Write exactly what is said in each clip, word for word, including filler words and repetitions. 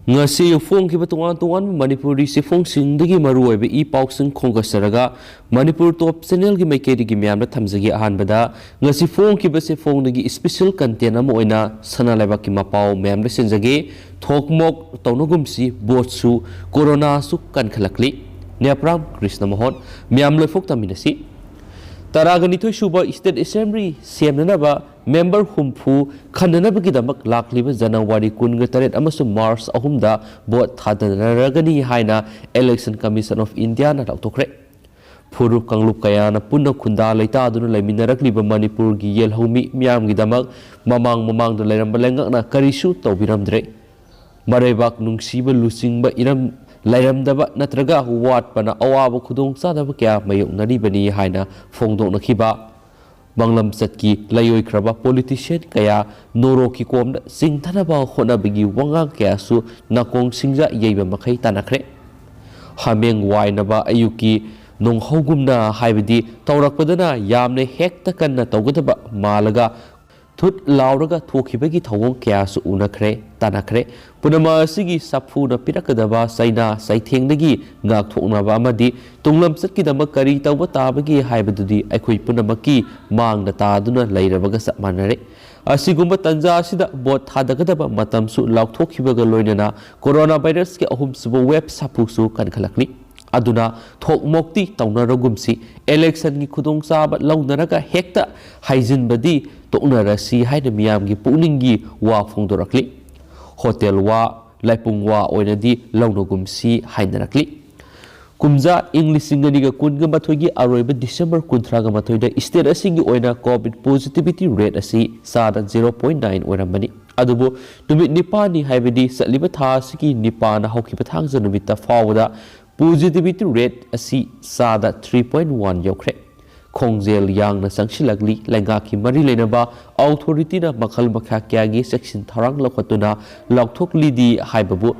ꯉꯁꯤ ꯐꯣꯡꯈꯤꯕ ꯇꯣꯉꯥꯟ ꯇꯣꯉꯥꯟꯕ ꯃꯅꯤꯄꯨꯔꯤ ꯆꯦꯐꯣꯡꯁꯤꯡꯗꯒꯤ ꯃꯔꯨꯑꯣꯏꯕ ꯏ ꯄꯥꯎꯁꯤꯡ ꯈꯣꯝꯒꯠꯆꯔꯒ ꯃꯅꯤꯄꯨꯔ ꯇꯣꯞ ꯆꯦꯅꯦꯜꯒꯤ ꯃꯥꯏꯀꯩꯗꯒꯤ ꯃꯌꯥꯝꯗ ꯊꯝꯖꯒꯦ꯫ ꯑꯍꯥꯟꯕꯗ, ꯉꯁꯤ ꯐꯣꯡꯈꯤꯕ ꯆꯦꯐꯣꯡꯗꯒꯤ ꯏꯁꯄꯤꯁꯦꯜ ꯀꯟꯇꯦꯟ ꯑꯃ ꯑꯣꯏꯅ ꯁꯅꯥ ꯂꯩꯕꯥꯛꯀꯤ ꯃꯄꯥꯎ ꯃꯌꯥꯝꯗ ꯁꯤꯟꯖꯒꯦ꯫ ꯊꯣꯛꯃꯣꯛ ꯇꯧꯅꯒꯨꯝꯁꯤ, ꯚꯣꯠꯁꯨ ꯀꯣꯔꯣꯅꯥꯁꯨ ꯀꯟꯈꯠꯂꯛꯂꯤ꯫ ꯅꯦꯄ꯭ꯔꯥꯝ ꯀ꯭ꯔꯤꯁꯅ ꯃꯣꯍꯟ꯫ ꯃꯌꯥꯝ ꯂꯣꯏꯐꯣꯛ ꯇꯝꯃꯤꯟꯅꯁꯤ꯫ ꯇꯔꯥꯒ ꯅꯤꯊꯣꯏ ꯁꯨꯕ ꯁ꯭ꯇꯦꯠ ꯑꯦꯁꯦꯝꯕ꯭ꯂꯤ ꯁꯦꯝꯅꯅꯕ ꯃꯦꯝꯕꯔ ꯍꯨꯝꯐꯨ ꯈꯟꯅꯅꯕꯒꯤꯗꯃꯛ ꯂꯥꯛꯂꯤꯕ ꯖꯅꯋꯥꯔꯤ ꯀꯨꯟꯒ ꯇꯔꯦꯠ ꯑꯃꯁꯨꯡ ꯃꯥꯔꯆ ꯑꯍꯨꯝꯗ ꯚꯣꯠ ꯊꯥꯗꯅꯔꯒꯅꯤ ꯍꯥꯏꯅ Election Commission of Indiaꯅ ꯂꯥꯎꯊꯣꯛꯈ꯭ꯔꯦ꯫ ꯐꯨꯔꯨꯞ ꯀꯥꯡꯂꯨꯞ ꯀꯌꯥꯅ ꯄꯨꯟꯅ ꯈꯨꯟꯗꯥ ꯂꯩꯇꯥꯗꯨꯅ ꯂꯩꯃꯤꯟꯅꯔꯛꯂꯤꯕ ꯃꯅꯤꯄꯨꯔꯒꯤ ꯌꯦꯜꯍꯧꯃꯤ ꯃꯤꯌꯥꯝꯒꯤꯗꯃꯛ ꯃꯃꯥꯡ ꯃꯃꯥꯡꯗ ꯂꯩꯔꯝꯕ ꯂꯩꯉꯥꯛꯅ ꯀꯔꯤꯁꯨ ꯇꯧꯕꯤꯔꯝꯗ꯭ꯔꯦ꯫ ꯃꯔꯩꯕꯥꯛ ꯅꯨꯡꯁꯤꯕ ꯂꯨꯆꯤꯡꯕ ꯏꯔꯝ ꯂꯩꯔꯝꯗꯕ ꯅꯠꯇ꯭ꯔꯒ ꯋꯥꯠꯄꯅ ꯑꯋꯥꯕ ꯈꯨꯗꯣꯡꯆꯥꯗꯕ ꯀꯌꯥ ꯃꯥꯌꯣꯛꯅꯔꯤꯕꯅꯤ ꯍꯥꯏꯅ ꯐꯣꯡꯗꯣꯛꯅꯈꯤꯕ꯫ ꯃꯥꯡꯂꯝꯆꯠꯀꯤ ꯂꯩꯑꯣꯏꯈ꯭ꯔꯕ ꯄꯣꯂꯤꯇꯤꯁꯤꯌꯟ ꯀꯌꯥ ꯅꯣꯔꯣꯛꯀꯤ ꯀꯣꯝꯗ ꯆꯤꯡꯊꯅꯕ ꯍꯣꯠꯅꯕꯒꯤ ꯋꯥꯉꯥꯡ ꯀꯌꯥꯁꯨ ꯅꯥꯀꯣꯡ ꯁꯤꯡꯖ ꯌꯩꯕ ꯃꯈꯩ ꯇꯥꯟꯅꯈ꯭ꯔꯦ꯫ ꯍꯥꯃꯦꯡ ꯋꯥꯏꯅꯕ ꯑꯌꯨꯛꯀꯤ ꯅꯣꯡꯍꯧꯒꯨꯝꯅ, ꯍꯥꯏꯕꯗꯤ ꯇꯧꯔꯛꯄꯗꯅ ꯌꯥꯝꯅ ꯍꯦꯛꯇ ꯀꯟꯅ ꯇꯧꯒꯗꯕ ꯃꯥꯜꯂꯒ ꯊꯨꯠ ꯂꯥꯎꯔꯒ ꯊꯣꯛꯈꯤꯕꯒꯤ ꯊꯧꯑꯣꯡ ꯀꯌꯥꯁꯨ ꯎꯅꯈ꯭ꯔꯦ, ꯇꯥꯟꯅꯈ꯭ꯔꯦ꯫ ꯄꯨꯝꯅꯃꯛ ꯑꯁꯤꯒꯤ ꯁꯥꯐꯨꯅ ꯄꯤꯔꯛꯀꯗꯕ ꯆꯩꯅꯥ ꯆꯩꯊꯦꯡꯗꯒꯤ ꯉꯥꯛꯊꯣꯛꯅꯕ ꯑꯃꯗꯤ ꯇꯨꯡꯂꯝꯆꯠꯀꯤꯗꯃꯛ ꯀꯔꯤ ꯇꯧꯕ ꯇꯥꯕꯒꯦ ꯍꯥꯏꯕꯗꯨꯗꯤ ꯑꯩꯈꯣꯏ ꯄꯨꯝꯅꯃꯛꯀꯤ ꯃꯥꯡꯗ ꯇꯥꯗꯨꯅ ꯂꯩꯔꯕꯒ ꯆꯞ ꯃꯥꯟꯅꯔꯦ꯫ ꯑꯁꯤꯒꯨꯝꯕ ꯇꯥꯟꯖꯥ ꯑꯁꯤꯗ ꯚꯣꯠ ꯊꯥꯗꯒꯗꯕ ꯃꯇꯝꯁꯨ ꯂꯥꯎꯊꯣꯛꯈꯤꯕꯒ ꯂꯣꯏꯅꯅ ꯀꯣꯔꯣꯅꯥ ꯚꯥꯏꯔꯁꯀꯤ ꯑꯍꯨꯝꯁꯨꯕ ꯋꯦꯕ ꯁꯥꯐꯨꯁꯨ ꯀꯟꯈꯠꯂꯛꯂꯤ꯫ ꯑꯗꯨꯅ ꯊꯣꯛ ꯃꯣꯛꯇꯤ ꯇꯧꯅꯔꯒꯨꯝꯁꯤ, ꯏꯂꯦꯛꯁꯟꯒꯤ ꯈꯨꯗꯣꯡꯆꯥꯕ ꯂꯧꯅꯔꯒ ꯍꯦꯛꯇ ꯍꯥꯏꯖꯤꯟꯕꯗꯤ ꯇꯣꯛꯅꯔꯁꯤ ꯍꯥꯏꯅ ꯃꯤꯌꯥꯝꯒꯤ ꯄꯨꯛꯅꯤꯡꯒꯤ ꯋꯥ ꯐꯣꯡꯗꯣꯔꯛꯂꯤ꯫ ꯍꯣꯇꯦꯜ ꯋꯥ, ꯂꯥꯏꯄꯨꯡ ꯋꯥ ꯑꯣꯏꯅꯗꯤ ꯂꯧꯅꯒꯨꯝꯁꯤ ꯍꯥꯏꯅꯔꯛꯂꯤ꯫ ꯀꯨꯝꯖꯥ ꯏꯪ ꯂꯤꯁꯤꯡ ꯑꯅꯤꯒ ꯀꯨꯟꯒ ꯃꯥꯊꯣꯏꯒꯤ ꯑꯔꯣꯏꯕ ꯗꯤꯁꯦꯝꯕꯔ ꯀꯨꯟꯊ꯭ꯔꯥꯒ ꯃꯥꯊꯣꯏꯗ ꯁ꯭ꯇꯦꯠ ꯑꯁꯤꯒꯤ ꯑꯣꯏꯅ ꯀꯣꯚꯤꯗ ꯄꯣꯖꯤꯇꯤꯚꯤꯇꯤ ꯔꯦꯠ ꯑꯁꯤ ꯆꯥꯗ ꯖꯤꯔꯣ ꯄꯣꯏꯟ ꯅꯥꯏꯟ ꯑꯣꯏꯔꯝꯕꯅꯤ꯫ ꯑꯗꯨꯕꯨ ꯅꯨꯃꯤꯠ ꯅꯤꯄꯥꯟꯅꯤ, ꯍꯥꯏꯕꯗꯤ ꯆꯠꯂꯤꯕ ꯊꯥ ꯑꯁꯤꯒꯤ ꯅꯤꯄꯥꯟꯅ ꯍꯧꯈꯤꯕ ꯊꯥꯡꯖ ꯅꯨꯃꯤꯠꯇ ꯐꯥꯎꯕꯗ ꯄꯣꯖꯤꯇꯤꯚꯤꯇꯤ ꯔꯦꯠ ꯑꯁꯤ ꯆꯥꯗ ꯊ꯭ꯔꯤ ꯄꯣꯏꯟ ꯋꯥꯟ ꯌꯧꯈ꯭ꯔꯦ꯫ ꯈꯣꯡꯖꯦꯜ ꯌꯥꯡꯅ ꯆꯪꯁꯤꯜꯂꯛꯂꯤ꯫ ꯂꯩꯉꯥꯛꯀꯤ ꯃꯔꯤ ꯂꯩꯅꯕ ꯑꯣꯊꯣꯔꯤꯇꯤꯅ ꯃꯈꯜ ꯃꯈꯥ ꯀꯌꯥꯒꯤ ꯆꯦꯛꯁꯤꯟ ꯊꯧꯔꯥꯡ ꯂꯧꯈꯠꯇꯨꯅ ꯂꯥꯎꯊꯣꯛꯂꯤꯗꯤ ꯍꯥꯏꯕꯕꯨ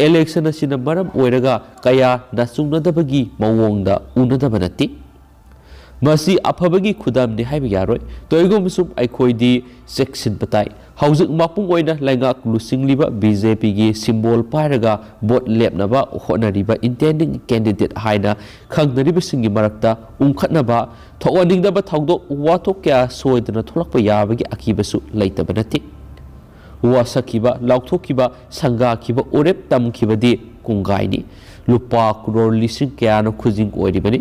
ꯏꯂꯦꯛꯁꯟ ꯑꯁꯤꯅ ꯃꯔꯝ ꯑꯣꯏꯔꯒ ꯀꯌꯥ ꯅꯥꯆꯨꯡꯅꯗꯕꯒꯤ ꯃꯑꯣꯡꯗ ꯎꯅꯗꯕ ꯅꯠꯇꯦ꯫ ꯃꯁꯤ ꯑꯐꯕꯒꯤ ꯈꯨꯗꯝꯅꯤ ꯍꯥꯏꯕ ꯌꯥꯔꯣꯏ꯫ ꯇꯧꯏꯒꯨꯝꯕꯁꯨꯡ ꯑꯩꯈꯣꯏꯗꯤ ꯆꯦꯛꯁꯤꯟꯕ ꯇꯥꯏ꯫ ꯍꯧꯖꯤꯛ ꯃꯄꯨꯡ ꯑꯣꯏꯅ ꯂꯩꯉꯥꯛ ꯂꯨꯆꯤꯡꯂꯤꯕ ꯕꯤ ꯖꯦ ꯄꯤꯒꯤ ꯁꯤꯝꯕꯣꯜ ꯄꯥꯏꯔꯒ ꯚꯣꯠ ꯂꯦꯞꯅꯕ ꯍꯣꯠꯅꯔꯤꯕ intending candidate ꯍꯥꯏꯅ ꯈꯪꯅꯔꯤꯕꯁꯤꯡꯒꯤ ꯃꯔꯛꯇ ꯎꯪꯈꯠꯅꯕ ꯊꯣꯛꯍꯟꯅꯤꯡꯗꯕ ꯊꯧꯗꯣꯛ ꯋꯥꯊꯣꯛ ꯀꯌꯥ ꯁꯣꯏꯗꯅ ꯊꯣꯛꯂꯛꯄ ꯌꯥꯕꯒꯤ ꯑꯀꯤꯕꯁꯨ ꯂꯩꯇꯕ ꯅꯠꯇꯦ꯫ ꯋꯥꯁꯛꯈꯤꯕ, ꯂꯥꯎꯊꯣꯛꯈꯤꯕ, ꯁꯪꯒꯥꯈꯤꯕ, ꯎꯔꯦꯞ ꯇꯝꯈꯤꯕꯗꯤ ꯀꯨꯡꯒꯥꯏꯅꯤ꯫ ꯂꯨꯄꯥ ꯀ꯭ꯔꯣꯔ ꯂꯤꯁꯤꯡ ꯀꯌꯥꯅ ꯈꯨꯖꯤꯡ ꯑꯣꯏꯔꯤꯕꯅꯤ꯫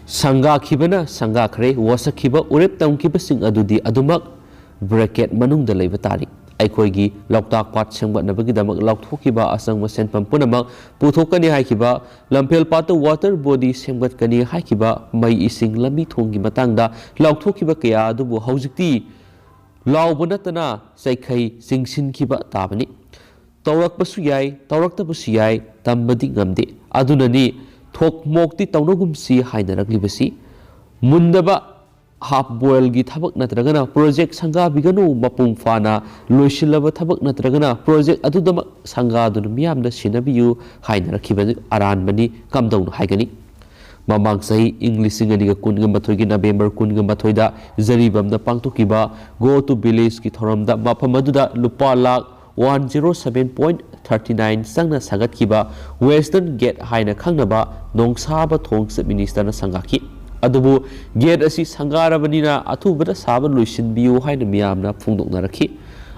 ꯁꯪꯒꯥꯈꯤꯕꯅ ꯁꯪꯒꯥꯈ꯭ꯔꯦ, ꯋꯥꯁꯛꯈꯤꯕ, ꯎꯔꯦꯞ ꯇꯝꯈꯤꯕꯁꯤꯡ ꯑꯗꯨꯗꯤ ꯑꯗꯨꯃꯛ bracket ꯃꯅꯨꯡꯗ ꯂꯩꯕ ꯇꯥꯔꯤ꯫ ꯑꯩꯈꯣꯏꯒꯤ ꯂꯣꯛꯇꯥꯛ ꯄꯥꯠ ꯁꯦꯝꯒꯠꯅꯕꯒꯤꯗꯃꯛ ꯂꯥꯎꯊꯣꯛꯈꯤꯕ ꯑꯆꯪꯕ ꯁꯦꯟꯐꯝ ꯄꯨꯝꯅꯃꯛ ꯄꯨꯊꯣꯛꯀꯅꯤ ꯍꯥꯏꯈꯤꯕ, ꯂꯝꯐꯦꯜ ꯄꯥꯠꯇ water body ꯁꯦꯝꯒꯠꯀꯅꯤ ꯍꯥꯏꯈꯤꯕ, ꯃꯩ, ꯏꯁꯤꯡ, ꯂꯝꯕꯤ ꯊꯣꯡꯒꯤ ꯃꯇꯥꯡꯗ ꯂꯥꯎꯊꯣꯛꯈꯤꯕ ꯀꯌꯥ ꯑꯗꯨꯕꯨ ꯍꯧꯖꯤꯛꯇꯤ ꯂꯥꯎꯕ ꯅꯠꯇꯅ ꯆꯩꯈꯩ ꯆꯤꯡꯁꯤꯟꯈꯤꯕ ꯇꯥꯕꯅꯤ꯫ ꯇꯧꯔꯛꯄꯁꯨ ꯌꯥꯏ, ꯇꯧꯔꯛꯇꯕꯁꯨ ꯌꯥꯏ, ꯇꯝꯕꯗꯤ ꯉꯝꯗꯦ꯫ ꯑꯗꯨꯅꯅꯤ ꯊꯣꯛ ꯃꯣꯛꯇꯤ ꯇꯧꯅꯒꯨꯝꯁꯤ ꯍꯥꯏꯅꯔꯛꯂꯤꯕꯁꯤ꯫ ꯃꯨꯟꯗꯕ half boilꯒꯤ ꯊꯕꯛ ꯅꯠꯇ꯭ꯔꯒꯅ project ꯁꯪꯒꯥꯕꯤꯒꯅꯨ, ꯃꯄꯨꯡ ꯐꯥꯅ ꯂꯣꯏꯁꯤꯜꯂꯕ ꯊꯕꯛ ꯅꯠꯇ꯭ꯔꯒꯅ project ꯑꯗꯨꯗꯃꯛ ꯁꯪꯒꯥꯗꯨꯅ ꯃꯤꯌꯥꯝꯗ ꯁꯤꯟꯅꯕꯤꯌꯨ ꯍꯥꯏꯅꯔꯛꯈꯤꯕ ꯑꯔꯥꯟꯕꯅꯤ꯫ ꯀꯝꯗꯧꯅ ꯍꯥꯏꯒꯅꯤ? ꯃꯃꯥꯡ ꯆꯍꯤ ꯏꯪ ꯂꯤꯁꯤꯡ ꯑꯅꯤꯒ ꯀꯨꯟꯒ ꯃꯥꯊꯣꯏꯒꯤ November ꯀꯨꯟꯒ ꯃꯥꯊꯣꯏꯗ ꯖꯤꯔꯤꯕꯥꯝꯗ ꯄꯥꯡꯊꯣꯛꯈꯤꯕ Go to Villageꯀꯤ ꯊꯧꯔꯝꯗ ꯃꯐꯝ ꯑꯗꯨꯗ ꯂꯨꯄꯥ lakh one zero seven point thirty nine ꯆꯪꯅ ꯁꯥꯒꯠꯈꯤꯕ Western Gate ꯍꯥꯏꯅ ꯈꯪꯅꯕ ꯅꯣꯡꯁꯥꯕ ꯊꯣꯡ Chief Ministerꯅ ꯁꯪꯒꯥꯈꯤ꯫ ꯑꯗꯨꯕꯨ gate ꯑꯁꯤ ꯁꯪꯒꯥꯔꯕꯅꯤꯅ ꯑꯊꯨꯕꯗ ꯁꯥꯕ ꯂꯣꯏꯁꯤꯟꯕꯤꯌꯨ ꯍꯥꯏꯅ ꯃꯤꯌꯥꯝꯅ ꯐꯣꯡꯗꯣꯛꯅꯔꯛꯈꯤ꯫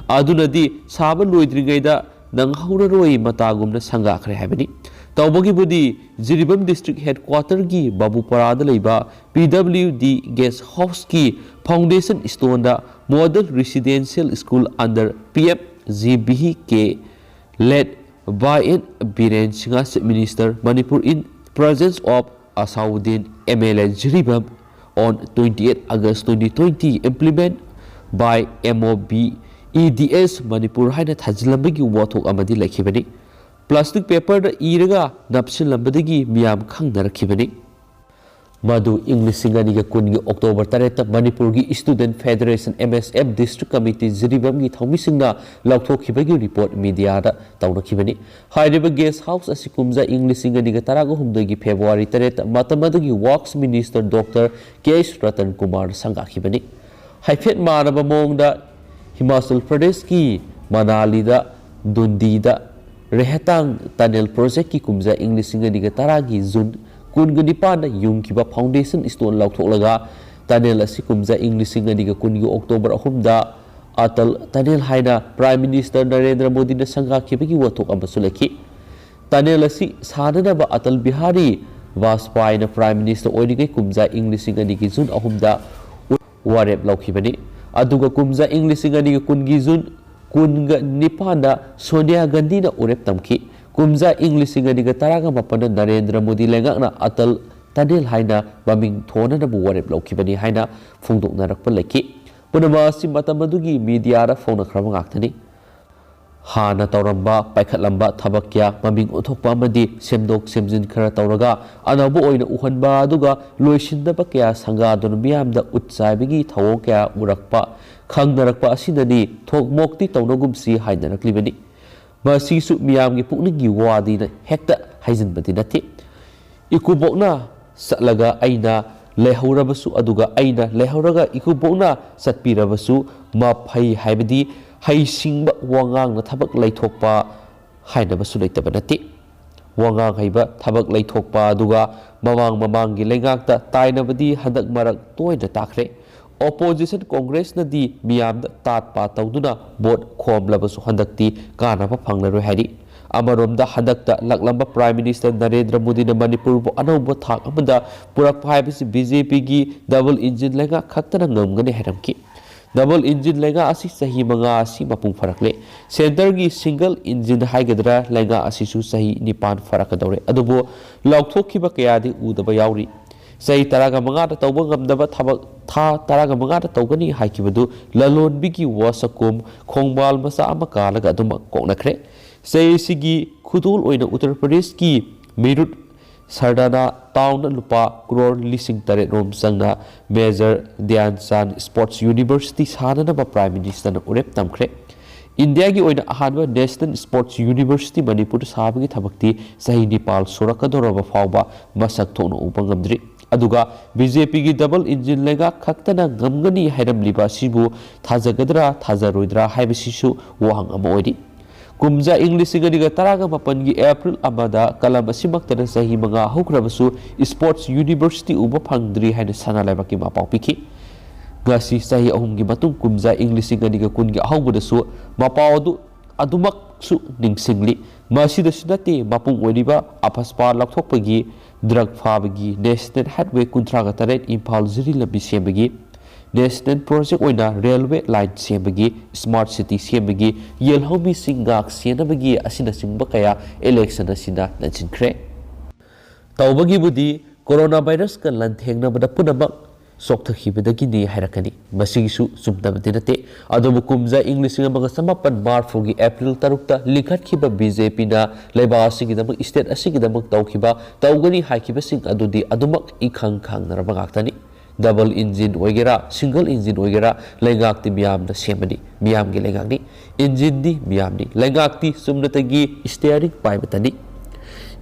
ꯑꯗꯨꯅꯗꯤ ꯁꯥꯕ ꯂꯣꯏꯗ꯭ꯔꯤꯉꯩꯗ ꯅꯪꯍꯧꯔꯔꯣꯏ ꯃꯇꯥꯒꯨꯝꯅ ꯁꯪꯒꯥꯈ꯭ꯔꯦ ꯍꯥꯏꯕꯅꯤ꯫ ꯇꯧꯕꯒꯤꯕꯨꯗꯤ ꯖꯤꯔꯤꯕꯥꯝ District Headquarterꯒꯤ ꯕꯥꯕꯨꯄꯥꯔꯥꯗ ꯂꯩꯕ P W D Guest Houseꯀꯤ foundation stoneꯗ Model Residential School under P M G B K led by N Biren Singha Chief Minister Manipur in presence of Asauddin M L A Jiribam on twenty eight August twenty twenty implement by M O B E D S Manipur ꯍꯥꯏꯅ ꯊꯥꯖꯤꯜꯂꯝꯕꯒꯤ ꯋꯥꯊꯣꯛ ꯑꯃꯗꯤ ꯂꯩꯈꯤꯕꯅꯤ꯫ Plastic paperꯗ ꯏꯔꯒ ꯅꯞꯁꯤꯜꯂꯝꯕꯗꯒꯤ ꯃꯤꯌꯥꯝ ꯈꯪꯅꯔꯛꯈꯤꯕꯅꯤ꯫ ꯃꯗꯨ ꯏꯪ ꯂꯤꯁꯤꯡ ꯑꯅꯤꯒ ꯀꯨꯟꯒꯤ ꯑꯣꯛꯇꯣꯕꯔ ꯇꯔꯦꯠꯇ ꯃꯅꯤꯄꯨꯔꯒꯤ Student Federation, M S F, District Committee ꯖꯤꯔꯤꯕꯥꯝꯒꯤ ꯊꯧꯃꯤꯁꯤꯡꯅ ꯂꯥꯎꯊꯣꯛꯈꯤꯕꯒꯤ ꯔꯤꯄꯣꯔꯠ ꯃꯤꯗꯤꯌꯥꯗ ꯇꯧꯅꯈꯤꯕꯅꯤ꯫ ꯍꯥꯏꯔꯤꯕ ꯒꯦꯁ ꯍꯥꯎꯁ ꯑꯁꯤ ꯀꯨꯝꯖꯥ ꯏꯪ ꯂꯤꯁꯤꯡ ꯑꯅꯤꯒ ꯇꯔꯥꯒ ꯍꯨꯝꯗꯣꯏꯒꯤ ꯐꯦꯕ꯭ꯔꯨꯋꯥꯔꯤ ꯇꯔꯦꯠꯇ ꯃꯇꯝ ꯑꯗꯨꯒꯤ ꯋꯥꯔꯛꯁ ꯃꯤꯅꯤꯁꯇꯔ ꯗꯣꯛꯇꯔ ꯀꯦ ꯑꯩꯆ ꯔꯇꯟ ꯀꯨꯃꯥꯔꯅ ꯁꯪꯒꯥꯈꯤꯕꯅꯤ꯫ ꯍꯥꯏꯐꯦꯠ ꯃꯥꯟꯅꯕ ꯃꯑꯣꯡꯗ ꯍꯤꯃꯥꯆꯜ ꯄ꯭ꯔꯗꯦꯁꯀꯤ ꯃꯅꯥꯂꯤꯗ ꯗꯨꯟꯗꯤꯗ ꯔꯦꯍꯇꯥꯡ ꯇꯅꯦꯜ ꯄ꯭ꯔꯣꯖꯦꯛꯀꯤ ꯀꯨꯝꯖꯥ ꯏꯪ ꯂꯤꯁꯤꯡ ꯑꯅꯤꯒ ꯇꯔꯥꯒꯤ ꯖꯨꯟ ꯀꯨꯟꯒ ꯅꯤꯄꯥꯟꯗ ꯌꯨꯡꯈꯤꯕ ꯐꯥꯎꯟꯗꯦꯁꯟ ꯁ꯭ꯇꯣꯟ ꯂꯧꯊꯣꯛꯂꯒ ꯇꯅꯦꯜ ꯑꯁꯤ ꯀꯨꯝꯖꯥ ꯏꯪ ꯂꯤꯁꯤꯡ ꯑꯅꯤꯒ ꯀꯨꯟꯒꯤ ꯑꯣꯛꯇꯣꯕꯔ ꯑꯍꯨꯝꯗ ꯑꯇꯜ ꯇꯅꯦꯜ ꯍꯥꯏꯅ ꯄ꯭ꯔꯥꯏꯝ ꯃꯤꯅꯤꯁꯇꯔ ꯅꯔꯦꯟꯗ꯭ꯔ ꯃꯣꯗꯤꯅ ꯁꯪꯒꯥꯈꯤꯕꯒꯤ ꯋꯥꯊꯣꯛ ꯑꯃꯁꯨ ꯂꯩꯈꯤ꯫ ꯇꯅꯦꯜ ꯑꯁꯤ ꯁꯥꯅꯅꯕ ꯑꯇꯜ ꯕꯤꯍꯥꯔꯤ ꯕꯥꯖꯄꯥꯏꯅ ꯄ꯭ꯔꯥꯏꯝ ꯃꯤꯅꯤꯁꯇꯔ ꯑꯣꯏꯔꯤꯉꯩ ꯀꯨꯝꯖꯥ ꯏꯪ ꯂꯤꯁꯤꯡ ꯑꯅꯤꯒꯤ ꯖꯨꯟ ꯑꯍꯨꯝꯗ ꯋꯥꯔꯦꯞ ꯂꯧꯈꯤꯕꯅꯤ꯫ ꯑꯗꯨꯒ ꯀꯨꯝꯖꯥ ꯏꯪ ꯂꯤꯁꯤꯡ ꯑꯅꯤꯒ ꯀꯨꯟꯒꯤ ꯖꯨꯟ ꯀꯨꯟꯒ ꯅꯤꯄꯥꯟꯗ ꯁꯣꯅꯤꯌꯥ ꯒꯥꯟꯙꯤꯅ ꯋꯥꯔꯦꯞ ꯇꯝꯈꯤ꯫ ꯀꯨꯝꯖꯥ ꯏꯪ ꯂꯤꯁꯤꯡ ꯑꯅꯤꯒ ꯇꯔꯥꯒ ꯃꯥꯄꯟꯗ ꯅꯔꯦꯟꯗ꯭ꯔ ꯃꯣꯗꯤ ꯂꯩꯉꯥꯛꯅ ꯑꯇꯜ ꯇꯅꯦꯜ ꯍꯥꯏꯅ ꯃꯃꯤꯡ ꯊꯣꯟꯅꯅꯕ ꯋꯥꯔꯦꯞ ꯂꯧꯈꯤꯕꯅꯤ ꯍꯥꯏꯅ ꯐꯣꯡꯗꯣꯛꯅꯔꯛꯄ ꯂꯩꯈꯤ꯫ ꯄꯨꯝꯅꯃꯛ ꯑꯁꯤ ꯃꯇꯝ ꯑꯗꯨꯒꯤ ꯃꯤꯗꯤꯌꯥꯗ ꯐꯣꯡꯅꯈ꯭ꯔꯕ ꯉꯥꯛꯇꯅꯤ꯫ ꯍꯥꯟꯅ ꯇꯧꯔꯝꯕ, ꯄꯥꯏꯈꯠꯂꯝꯕ ꯊꯕꯛ ꯀꯌꯥ ꯃꯃꯤꯡ ꯑꯣꯟꯊꯣꯛꯄ ꯑꯃꯗꯤ ꯁꯦꯝꯗꯣꯛ ꯁꯦꯝꯖꯤꯟ ꯈꯔ ꯇꯧꯔꯒ ꯑꯅꯧꯕ ꯑꯣꯏꯅ ꯎꯍꯟꯕ, ꯑꯗꯨꯒ ꯂꯣꯏꯁꯤꯟꯗꯕ ꯀꯌꯥ ꯁꯪꯒꯥꯗꯨꯅ ꯃꯤꯌꯥꯝꯗ ꯎꯠ ꯆꯥꯏꯕꯒꯤ ꯊꯧꯑꯣꯡ ꯀꯌꯥ ꯎꯔꯛꯄ, ꯈꯪꯅꯔꯛꯄ ꯑꯁꯤꯅꯅꯤ ꯊꯣꯛ ꯃꯣꯛꯇꯤ ꯇꯧꯅꯒꯨꯝꯁꯤ ꯍꯥꯏꯅꯔꯛꯂꯤꯕꯅꯤ꯫ ꯃꯁꯤꯁꯨ ꯃꯤꯌꯥꯝꯒꯤ ꯄꯨꯛꯅꯤꯡꯒꯤ ꯋꯥꯗꯤꯅ ꯍꯦꯛꯇ ꯍꯥꯏꯖꯤꯟꯕꯗꯤ ꯅꯠꯇꯦ꯫ ꯏꯀꯨꯕꯣꯛꯅ ꯆꯠꯂꯒ ꯑꯩꯅ ꯂꯩꯍꯧꯔꯕꯁꯨ, ꯑꯗꯨꯒ ꯑꯩꯅ ꯂꯩꯍꯧꯔꯒ ꯏꯀꯨꯕꯣꯛꯅ ꯆꯠꯄꯤꯔꯕꯁꯨ ꯃꯐꯩ ꯍꯥꯏꯕꯗꯤ ꯍꯩꯁꯤꯡꯕ ꯋꯥꯉꯥꯡꯅ ꯊꯕꯛ ꯂꯩꯊꯣꯛꯄ ꯍꯥꯏꯅꯕꯁꯨ ꯂꯩꯇꯕ ꯅꯠꯇꯦ꯫ ꯋꯥꯉꯥꯡ ꯍꯩꯕ, ꯊꯕꯛ ꯂꯩꯊꯣꯛꯄ, ꯑꯗꯨꯒ ꯃꯃꯥꯡ ꯃꯃꯥꯡꯒꯤ ꯂꯩꯉꯥꯛꯇ ꯇꯥꯏꯅꯕꯗꯤ ꯍꯟꯗꯛ ꯃꯔꯛ ꯇꯣꯏꯅ ꯇꯥꯈ꯭ꯔꯦ꯫ ꯑꯣꯄꯣꯖꯤꯁꯟ ꯀꯣꯡꯒ꯭ꯔꯦꯁꯅꯗꯤ ꯃꯤꯌꯥꯝꯗ ꯇꯥꯠ ꯄꯥꯠ ꯇꯧꯗꯨꯅ ꯚꯣꯠ ꯈꯣꯝꯂꯕꯁꯨ ꯍꯟꯗꯛꯇꯤ ꯀꯥꯟꯅꯕ ꯐꯪꯂꯔꯣꯏ ꯍꯥꯏꯔꯤ꯫ ꯑꯃꯔꯣꯝꯗ ꯍꯟꯗꯛꯇ ꯂꯥꯛꯂꯝꯕ ꯄ꯭ꯔꯥꯏꯝ ꯃꯤꯅꯤꯁꯇꯔ ꯅꯔꯦꯟꯗ꯭ꯔ ꯃꯣꯗꯤꯅ ꯃꯅꯤꯄꯨꯔꯕꯨ ꯑꯅꯧꯕ ꯊꯥꯛ ꯑꯃꯗ ꯄꯨꯔꯛꯄ ꯍꯥꯏꯕꯁꯤ ꯕꯤ ꯖꯦ ꯄꯤꯒꯤ ꯗꯕꯜ ꯏꯟꯖꯤꯟ ꯂꯩꯉꯥꯛ ꯈꯛꯇꯅ ꯉꯝꯒꯅꯤ ꯍꯥꯏꯔꯝꯈꯤ꯫ ꯗꯕꯜ ꯏꯟꯖꯤꯟ ꯂꯩꯉꯥꯛ ꯑꯁꯤ ꯆꯍꯤ ꯃꯉꯥ ꯑꯁꯤ ꯃꯄꯨꯡ ꯐꯥꯔꯛꯂꯦ꯫ ꯁꯦꯟꯇꯔꯒꯤ ꯁꯤꯡꯒꯜ ꯏꯟꯖꯤꯟ ꯍꯥꯏꯒꯗ꯭ꯔꯥ, ꯂꯩꯉꯥꯛ ꯑꯁꯤꯁꯨ ꯆꯍꯤ ꯅꯤꯄꯥꯟ ꯐꯥꯔꯛꯀꯗꯧꯔꯦ꯫ ꯑꯗꯨꯕꯨ ꯂꯥꯎꯊꯣꯛꯈꯤꯕ ꯀꯌꯥꯗꯤ ꯎꯗꯕ ꯌꯥꯎꯔꯤ꯫ ꯆꯍꯤ ꯇꯔꯥꯒ ꯃꯉꯥꯗ ꯇꯧꯕ ꯉꯝꯗꯕ ꯊꯕꯛ ꯊꯥ ꯇꯔꯥꯒ ꯃꯉꯥꯗ ꯇꯧꯒꯅꯤ ꯍꯥꯏꯈꯤꯕꯗꯨ ꯂꯂꯣꯟꯕꯤꯒꯤ ꯋꯥꯁꯛꯀꯨꯝ ꯈꯣꯡꯕꯥꯜ ꯃꯆꯥ ꯑꯃ ꯀꯥꯜꯂꯒ ꯑꯗꯨꯃꯛ ꯀꯣꯛꯅꯈ꯭ꯔꯦ꯫ ꯆꯍꯤ ꯑꯁꯤꯒꯤ ꯈꯨꯗꯣꯜ ꯑꯣꯏꯅ ꯎꯠꯇꯔ ꯄ꯭ꯔꯗꯦꯁꯀꯤ ꯃꯤꯔꯨꯠ ꯁꯔꯗꯥꯅꯥ ꯇꯥꯎꯟꯅ ꯂꯨꯄꯥ ꯀ꯭ꯔꯣꯔ ꯂꯤꯁꯤꯡ ꯇꯔꯦꯠ ꯔꯣꯝ ꯆꯪꯅ ꯃꯦꯖꯔ ꯙ꯭ꯌꯥꯟ ꯆꯥꯟ ꯁ꯭ꯄꯣꯔꯠꯁ ꯌꯨꯅꯤꯚꯔꯁꯤꯇꯤ ꯁꯥꯅꯅꯕ ꯄ꯭ꯔꯥꯏꯝ ꯃꯤꯅꯤꯁꯇꯔꯅ ꯎꯔꯦꯞ ꯇꯝꯈ꯭ꯔꯦ꯫ ꯏꯟꯗꯤꯌꯥꯒꯤ ꯑꯣꯏꯅ ꯑꯍꯥꯟꯕ ꯅꯦꯁꯅꯦꯜ ꯁ꯭ꯄꯣꯔꯠꯁ ꯌꯨꯅꯤꯚꯔꯁꯤꯇꯤ ꯃꯅꯤꯄꯨꯔꯗ ꯁꯥꯕꯒꯤ ꯊꯕꯛꯇꯤ ꯆꯍꯤ ꯅꯤꯄꯥꯜ ꯁꯨꯔꯛꯀꯗꯧꯔꯕ ꯐꯥꯎꯕ ꯃꯁꯛ ꯊꯣꯛꯅ ꯎꯕ ꯉꯝꯗ꯭ꯔꯤ꯫ ꯑꯗꯨꯒ ꯕꯤ ꯖꯦ ꯄꯤꯒꯤ ꯗꯕꯜ ꯏꯟꯖꯤꯟ ꯂꯩꯉꯥꯛ ꯈꯛꯇꯅ ꯉꯝꯒꯅꯤ ꯍꯥꯏꯔꯝꯂꯤꯕ ꯑꯁꯤꯕꯨ ꯊꯥꯖꯒꯗ꯭ꯔꯥ ꯊꯥꯖꯔꯣꯏꯗ꯭ꯔꯥ ꯍꯥꯏꯕꯁꯤꯁꯨ ꯋꯥꯍꯪ ꯑꯃ ꯑꯣꯏꯔꯤ꯫ ꯀꯨꯝꯖꯥ ꯏꯪ ꯂꯤꯁꯤꯡ ꯑꯅꯤꯒ ꯇꯔꯥꯒ ꯃꯥꯄꯟꯒꯤ ꯑꯦꯄ꯭ꯔꯤꯜ ꯑꯃꯗ ꯀꯂꯝ ꯑꯁꯤꯃꯛꯇꯅ ꯆꯍꯤ ꯃꯉꯥ ꯍꯧꯈ꯭ꯔꯕꯁꯨ ꯁ꯭ꯄꯣꯔꯠꯁ ꯌꯨꯅꯤꯚꯔꯁꯤꯇꯤ ꯎꯕ ꯐꯪꯗ꯭ꯔꯤ ꯍꯥꯏꯅ ꯁꯅꯥ ꯂꯩꯕꯥꯛꯀꯤ ꯃꯄꯥꯎ ꯄꯤꯈꯤ꯫ ꯉꯁꯤ ꯆꯍꯤ ꯑꯍꯨꯝꯒꯤ ꯃꯇꯨꯡ ꯀꯨꯝꯖꯥ ꯏꯪ ꯂꯤꯁꯤꯡ ꯑꯅꯤꯒ ꯀꯨꯟꯒꯤ ꯑꯍꯧꯕꯗꯁꯨ ꯃꯄꯥꯎ ꯑꯗꯨ ꯑꯗꯨꯃꯛꯁꯨ ꯅꯤꯡꯁꯤꯡꯂꯤ꯫ ꯃꯁꯤꯗꯁꯨ ꯅꯠꯇꯦ, ꯃꯄꯨꯡ ꯑꯣꯏꯔꯤꯕ ꯑꯐꯁꯄꯥ ꯂꯧꯊꯣꯛꯄꯒꯤ, ꯗ꯭ꯔꯒ ꯐꯥꯕꯒꯤ, ꯅꯦꯁꯅꯦꯜ ꯍꯥꯏꯠꯋꯦ ꯀꯨꯟꯊ꯭ꯔꯥꯒ ꯇꯔꯦꯠ ꯏꯝꯐꯥꯜ ꯖꯤꯔꯤ ꯂꯝꯕꯤ ꯁꯦꯝꯕꯒꯤ, ꯅꯦꯁꯅꯦꯜ ꯄ꯭ꯔꯣꯖꯦꯛ ꯑꯣꯏꯅ ꯔꯦꯜꯋꯦ ꯂꯥꯏꯟ ꯁꯦꯝꯕꯒꯤ, ꯁ꯭ꯃꯥꯔꯠ ꯁꯤꯇꯤ ꯁꯦꯝꯕꯒꯤ, ꯌꯦꯜꯍꯧꯃꯤꯁꯤꯡ ꯉꯥꯛ ꯁꯦꯟꯅꯕꯒꯤ ꯑꯁꯤꯅꯆꯤꯡꯕ ꯀꯌꯥ ꯏꯂꯦꯛꯁꯟ ꯑꯁꯤꯅ ꯂꯟꯁꯤꯟꯈ꯭ꯔꯦ꯫ ꯇꯧꯕꯒꯤꯕꯨꯗꯤ ꯀꯣꯔꯣꯅꯥ ꯚꯥꯏꯔꯁꯀ ꯂꯥꯟꯊꯦꯡꯅꯕꯗ ꯄꯨꯝꯅꯃꯛ ꯆꯣꯛꯊꯈꯤꯕꯗꯒꯤꯅꯤ ꯍꯥꯏꯔꯛꯀꯅꯤ꯫ ꯃꯁꯤꯒꯤꯁꯨ ꯆꯨꯝꯗꯕꯗꯤ ꯅꯠꯇꯦ꯫ ꯑꯗꯨꯕꯨ ꯀꯨꯝꯖꯥ ꯏꯪ ꯂꯤꯁꯤꯡ ꯑꯃꯒ ꯆꯃꯥꯄꯟ ꯃꯔꯤꯐꯨꯒꯤ ꯑꯦꯄ꯭ꯔꯤꯜ ꯇꯔꯨꯛꯇ ꯂꯤꯡꯈꯠꯈꯤꯕ ꯕꯤ ꯖꯦ ꯄꯤꯅ ꯂꯩꯕꯥꯛ ꯑꯁꯤꯒꯤꯗꯃꯛ, ꯁ꯭ꯇꯦꯠ ꯑꯁꯤꯒꯤꯗꯃꯛ ꯇꯧꯈꯤꯕ, ꯇꯧꯒꯅꯤ ꯍꯥꯏꯈꯤꯕꯁꯤꯡ ꯑꯗꯨꯗꯤ ꯑꯗꯨꯃꯛ ꯏꯈꯪ ꯈꯪꯅꯔꯕ ꯉꯥꯛꯇꯅꯤ꯫ ꯗꯕꯜ ꯏꯟꯖꯤꯟ ꯑꯣꯏꯒꯦꯔꯥ, ꯁꯤꯡꯒꯜ ꯏꯟꯖꯤꯟ ꯑꯣꯏꯒꯦꯔꯥ, ꯂꯩꯉꯥꯛꯇꯤ ꯃꯤꯌꯥꯝꯅ ꯁꯦꯝꯕꯅꯤ, ꯃꯤꯌꯥꯝꯒꯤ ꯂꯩꯉꯥꯛꯅꯤ꯫ ꯏꯟꯖꯤꯟꯗꯤ ꯃꯤꯌꯥꯝꯅꯤ, ꯂꯩꯉꯥꯛꯇꯤ ꯆꯨꯝꯅꯇꯒꯤ ꯁ꯭ꯇꯤꯌꯥꯔꯤꯡ ꯄꯥꯏꯕꯇꯅꯤ꯫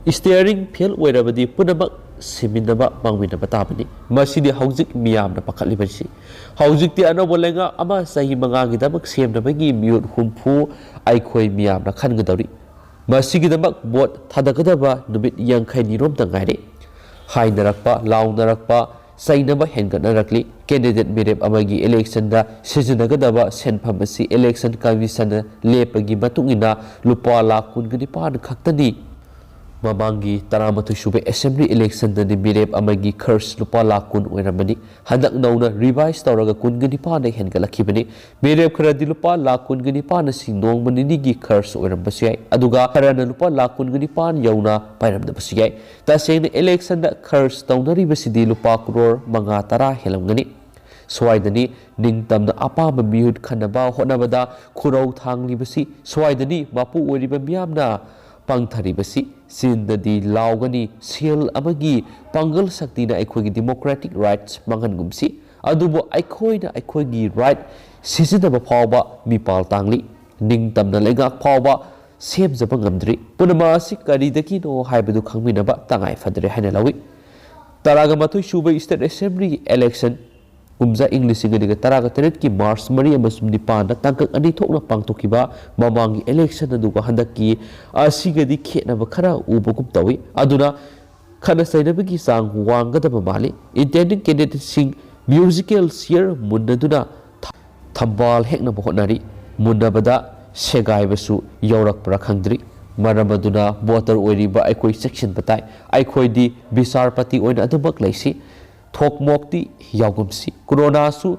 ꯁ꯭ꯇꯤꯌꯥꯔꯤꯡ ꯐꯦꯜ ꯑꯣꯏꯔꯕꯗꯤ ꯄꯨꯝꯅꯃꯛ ꯁꯤꯃꯤꯟꯅꯕ, ꯃꯥꯡꯃꯤꯟꯅꯕ ꯇꯥꯕꯅꯤ꯫ ꯃꯁꯤꯗꯤ ꯍꯧꯖꯤꯛ ꯃꯤꯌꯥꯝꯅ ꯄꯥꯈꯠꯂꯤꯕꯁꯤ꯫ ꯍꯧꯖꯤꯛꯇꯤ ꯑꯅꯧꯕ ꯂꯩꯉꯥꯛ ꯑꯃ ꯆꯍꯤ ꯃꯉꯥꯒꯤꯗꯃꯛ ꯁꯦꯝꯅꯕꯒꯤ ꯃꯤꯍꯨꯠ ꯍꯨꯝꯐꯨ ꯑꯩꯈꯣꯏ ꯃꯤꯌꯥꯝꯅ ꯈꯟꯒꯗꯧꯔꯤ꯫ ꯃꯁꯤꯒꯤꯗꯃꯛ ꯚꯣꯠ ꯊꯥꯗꯒꯗꯕ ꯅꯨꯃꯤꯠ ꯌꯥꯡꯈꯩꯅꯤꯔꯣꯝꯇ ꯉꯥꯏꯔꯦ꯫ ꯍꯥꯏꯅꯔꯛꯄ, ꯂꯥꯎꯅꯔꯛꯄ, ꯆꯩꯅꯕ ꯍꯦꯟꯒꯠꯅꯔꯛꯂꯤ꯫ ꯀꯦꯟꯗꯤꯗꯦꯠ ꯃꯤꯔꯦꯞ ꯑꯃꯒꯤ ꯏꯂꯦꯛꯁꯟꯗ ꯁꯤꯖꯤꯟꯅꯒꯗꯕ ꯁꯦꯟꯐꯝ ꯑꯁꯤ ꯏꯂꯦꯛꯁꯟ ꯀꯃꯤꯁꯟꯅ ꯂꯦꯞꯄꯒꯤ ꯃꯇꯨꯡ ꯏꯟꯅ ꯂꯨꯄꯥ ꯂꯥꯈ ꯀꯨꯟꯒ ꯅꯤꯄꯥꯟ ꯈꯛꯇꯅꯤ꯫ ꯃꯃꯥꯡꯒꯤ ꯇꯔꯥꯃꯥꯊꯣꯏ ꯁꯨꯕ ꯑꯦꯁꯦꯝꯕ꯭ꯂꯤ ꯏꯂꯦꯛꯁꯟꯗꯗꯤ ꯃꯤꯔꯦꯞ ꯑꯃꯒꯤ ꯈꯔꯆ ꯂꯨꯄꯥ ꯂꯥꯈ ꯀꯨꯟ ꯑꯣꯏꯔꯝꯕꯅꯤ꯫ ꯍꯟꯗꯛ ꯅꯧꯅ ꯔꯤꯚꯥꯏꯁ ꯇꯧꯔꯒ ꯀꯨꯟꯒ ꯅꯤꯄꯥꯟꯗ ꯍꯦꯟꯒꯠꯂꯛꯈꯤꯕꯅꯤ꯫ ꯃꯤꯔꯦꯞ ꯈꯔꯗꯤ ꯂꯨꯄꯥ ꯂꯥꯈ ꯀꯨꯟꯒ ꯅꯤꯄꯥꯟ ꯑꯁꯤ ꯅꯣꯡꯃ ꯅꯤꯅꯤꯒꯤ ꯈꯔꯆ ꯑꯣꯏꯔꯝꯕꯁꯨ ꯌꯥꯏ, ꯑꯗꯨꯒ ꯈꯔꯅ ꯂꯨꯄꯥ ꯂꯥꯈ ꯀꯨꯟꯒ ꯅꯤꯄꯥꯟ ꯌꯧꯅ ꯄꯥꯏꯔꯝꯗꯕꯁꯨ ꯌꯥꯏ꯫ ꯇꯁꯦꯡꯅ ꯏꯂꯦꯛꯁꯟꯗ ꯈꯔꯆ ꯇꯧꯅꯔꯤꯕꯁꯤꯗꯤ ꯂꯨꯄꯥ ꯀ꯭ꯔꯣꯔ ꯃꯉꯥ ꯇꯔꯥ ꯍꯦꯜꯂꯝꯒꯅꯤ꯫ ꯁ꯭ꯋꯥꯏꯗꯅꯤ ꯅꯤꯡꯇꯝꯅ ꯑꯄꯥꯝꯕ ꯃꯤꯍꯨꯠ ꯈꯟꯅꯕ ꯍꯣꯠꯅꯕꯗ ꯈꯨꯔꯧ ꯊꯥꯡꯂꯤꯕꯁꯤ꯫ ꯁ꯭ꯋꯥꯏꯗꯅꯤ ꯃꯄꯨ ꯑꯣꯏꯔꯤꯕ ꯃꯤꯌꯥꯝꯅ ꯄꯪꯊꯔꯤꯕꯁꯤ ꯆꯤꯟꯗꯗꯤ ꯂꯥꯎꯒꯅꯤ, ꯁꯦꯜ ꯑꯃꯒꯤ ꯄꯥꯡꯒꯜ ꯁꯛꯇꯤꯅ ꯑꯩꯈꯣꯏꯒꯤ democratic rights ꯃꯥꯡꯍꯟꯒꯨꯝꯁꯤ, ꯑꯗꯨꯕꯨ ꯑꯩꯈꯣꯏꯅ ꯑꯩꯈꯣꯏꯒꯤ right ꯁꯤꯖꯤꯟꯅꯕ ꯐꯥꯎꯕ ꯃꯤꯄꯥꯜ ꯇꯥꯡꯂꯤ꯫ ꯅꯤꯡꯇꯝꯅ ꯂꯩꯉꯥꯛ ꯐꯥꯎꯕ ꯁꯦꯝꯖꯕ ꯉꯝꯗ꯭ꯔꯤ꯫ ꯄꯨꯝꯅꯃꯛ ꯑꯁꯤ ꯀꯔꯤꯗꯒꯤꯅꯣ ꯍꯥꯏꯕꯗꯨ ꯈꯪꯃꯤꯟꯅꯕ ꯇꯉꯥꯏ ꯐꯗ꯭ꯔꯦ ꯍꯥꯏꯅ ꯂꯧꯏ꯫ ꯇꯔꯥꯒ ꯃꯥꯊꯣꯏ ꯁꯨꯕ State Assembly election ꯀꯨꯝꯖꯥ ꯏꯪ ꯂꯤꯁꯤꯡ ꯑꯅꯤꯒ ꯇꯔꯥꯒ ꯇꯔꯦꯠꯀꯤ March ꯃꯔꯤ ꯑꯃꯁꯨꯡ ꯅꯤꯄꯥꯟꯗ ꯇꯥꯡꯀꯛ ꯑꯅꯤ ꯊꯣꯛꯅ ꯄꯥꯡꯊꯣꯛꯈꯤꯕ ꯃꯃꯥꯡꯒꯤ election ꯑꯗꯨꯒ ꯍꯟꯗꯛꯀꯤ ꯑꯁꯤꯒꯗꯤ ꯈꯦꯠꯅꯕ ꯈꯔ ꯎꯕꯒꯨꯝ ꯇꯧꯏ꯫ ꯑꯗꯨꯅ ꯈꯠꯅ ꯆꯩꯅꯕꯒꯤ ꯆꯥꯡ ꯋꯥꯡꯒꯗꯕ ꯃꯥꯜꯂꯤ꯫ Intending candidateꯁꯤꯡ musical chair ꯃꯨꯟꯅꯗꯨꯅ ꯊꯝꯕꯥꯜ ꯍꯦꯛꯅꯕ ꯍꯣꯠꯅꯔꯤ꯫ ꯃꯨꯟꯅꯕꯗ ꯁꯦꯒꯥꯏꯕꯁꯨ ꯌꯥꯎꯔꯛꯄ꯭ꯔꯥ ꯈꯪꯗ꯭ꯔꯤ꯫ ꯃꯔꯝ ꯑꯗꯨꯅ voter ꯑꯣꯏꯔꯤꯕ ꯑꯩꯈꯣꯏ ꯆꯦꯛꯁꯤꯟꯕ ꯇꯥꯏ꯫ ꯑꯩꯈꯣꯏꯗꯤ ꯕꯤꯆꯥꯔꯄꯇꯤ ꯑꯣꯏꯅ ꯑꯗꯨꯃꯛ ꯂꯩꯁꯤ꯫ ꯊꯣꯛꯃꯣꯛꯇꯤ ꯌꯥꯎꯒꯨꯝꯁꯤ꯫ ꯀꯣꯔꯣꯅꯥꯁꯨ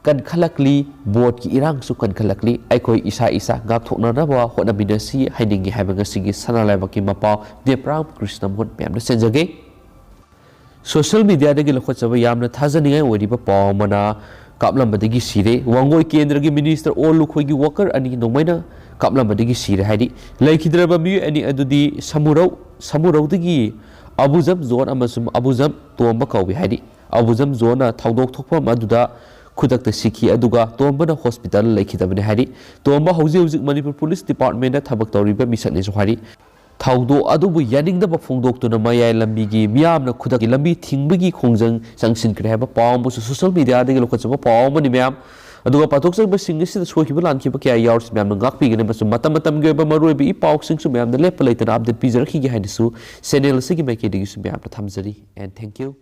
ꯀꯟꯈꯠꯂꯛꯂꯤ, voteꯀꯤ ꯏꯔꯥꯡꯁꯨ ꯀꯟꯈꯠꯂꯛꯂꯤ꯫ ꯑꯩꯈꯣꯏ ꯏꯁꯥ ꯏꯁꯥ ꯉꯥꯛꯊꯣꯛꯅꯅꯕ ꯍꯣꯠꯅꯃꯤꯟꯅꯁꯤ ꯍꯥꯏꯅꯤꯡꯏ ꯍꯥꯏꯕ ꯉꯁꯤꯒꯤ ꯁꯅꯥ ꯂꯩꯕꯥꯛꯀꯤ ꯃꯄꯥꯎ ꯗꯦꯕ꯭ꯔꯥꯝ ꯀ꯭ꯔꯤꯁꯅ ꯃꯍꯨꯠ ꯃꯌꯥꯝꯅ ꯆꯦꯟꯖꯒꯦ꯫ Social mediaꯗꯒꯤ ꯂꯧꯈꯠꯆꯕ ꯌꯥꯝꯅ ꯊꯥꯖꯅꯤꯡꯉꯥꯏ ꯑꯣꯏꯔꯤꯕ ꯄꯥꯎ ꯑꯃꯅ ꯀꯥꯞꯂꯝꯕꯗꯒꯤ ꯁꯤꯔꯦ꯫ ꯋꯥꯡꯒꯣꯏ ꯀꯦꯟꯗ꯭ꯔꯒꯤ minister ꯑꯣ ꯂꯨꯈꯣꯏꯒꯤ worker ꯑꯅꯤ ꯅꯣꯡꯃꯩꯅ ꯀꯥꯞꯂꯝꯕꯗꯒꯤ ꯁꯤꯔꯦ ꯍꯥꯏꯔꯤ꯫ ꯂꯩꯈꯤꯗ꯭ꯔꯕ ꯃꯤꯑꯣꯏ ꯑꯅꯤ ꯑꯗꯨꯗꯤ ꯁꯃꯨꯔꯧ, ꯁꯃꯨꯔꯧꯗꯒꯤ ꯑꯕꯨꯖꯝ ꯖꯣꯟ ꯑꯃꯁꯨꯡ ꯑꯕꯨꯖꯝ ꯇꯣꯝꯕ ꯀꯧꯏ ꯍꯥꯏꯔꯤ꯫ ꯑꯕꯨꯖꯝ ꯖꯣꯟꯅ ꯊꯧꯗꯣꯛ ꯊꯣꯛꯐꯝ ꯑꯗꯨꯗ ꯈꯨꯗꯛꯇ ꯁꯤꯈꯤ, ꯑꯗꯨꯒ ꯇꯣꯝꯕꯅ hospital ꯂꯩꯈꯤꯗꯕꯅꯤ ꯍꯥꯏꯔꯤ꯫ ꯇꯣꯝꯕ ꯍꯧꯖꯤꯛ ꯍꯧꯖꯤꯛ ꯃꯅꯤꯄꯨꯔ police departmentꯗ ꯊꯕꯛ ꯇꯧꯔꯤꯕ ꯃꯤꯁꯛꯅꯤꯁꯨ ꯍꯥꯏꯔꯤ꯫ ꯊꯧꯗꯣꯛ ꯑꯗꯨꯕꯨ ꯌꯥꯅꯤꯡꯗꯕ ꯐꯣꯡꯗꯣꯛꯇꯨꯅ ꯃꯌꯥꯏ ꯂꯝꯕꯤꯒꯤ ꯃꯤꯌꯥꯝꯅ ꯈꯨꯗꯛꯀꯤ ꯂꯝꯕꯤ ꯊꯤꯡꯕꯒꯤ ꯈꯣꯡꯖꯪ ꯆꯪꯁꯤꯟꯈ꯭ꯔꯦ ꯍꯥꯏꯕ ꯄꯥꯎ ꯑꯃꯁꯨ social mediaꯗꯒꯤ ꯂꯧꯈꯠꯆꯕ ꯄꯥꯎ ꯑꯃꯅꯤ ꯃꯌꯥꯝ꯫ ꯑꯗꯨꯒ ꯄꯥꯊꯣꯛꯆꯔꯤꯕꯁꯤꯡ ꯑꯁꯤꯗ ꯁꯣꯏꯈꯤꯕ ꯂꯥꯟꯈꯤꯕ ꯀꯌꯥ ꯌꯥꯎꯔꯁꯨ ꯃꯌꯥꯝꯅ ꯉꯥꯛꯄꯤꯒꯅꯤ ꯑꯃꯁꯨꯡ ꯃꯇꯝ ꯃꯇꯝꯒꯤ ꯑꯣꯏꯕ ꯃꯔꯨꯑꯣꯏꯕ ꯏ ꯄꯥꯎꯁꯤꯡꯁꯨ ꯃꯌꯥꯝꯗ ꯂꯦꯞꯄ ꯂꯩꯇꯅ update ꯄꯤꯖꯔꯛꯈꯤꯒꯦ ꯍꯥꯏꯅꯁꯨ channel ꯑꯁꯤꯒꯤ ꯃꯥꯏꯀꯩꯗꯒꯤꯁꯨ ꯃꯌꯥꯝꯗ ꯊꯝꯖꯔꯤ꯫ And thank you꯫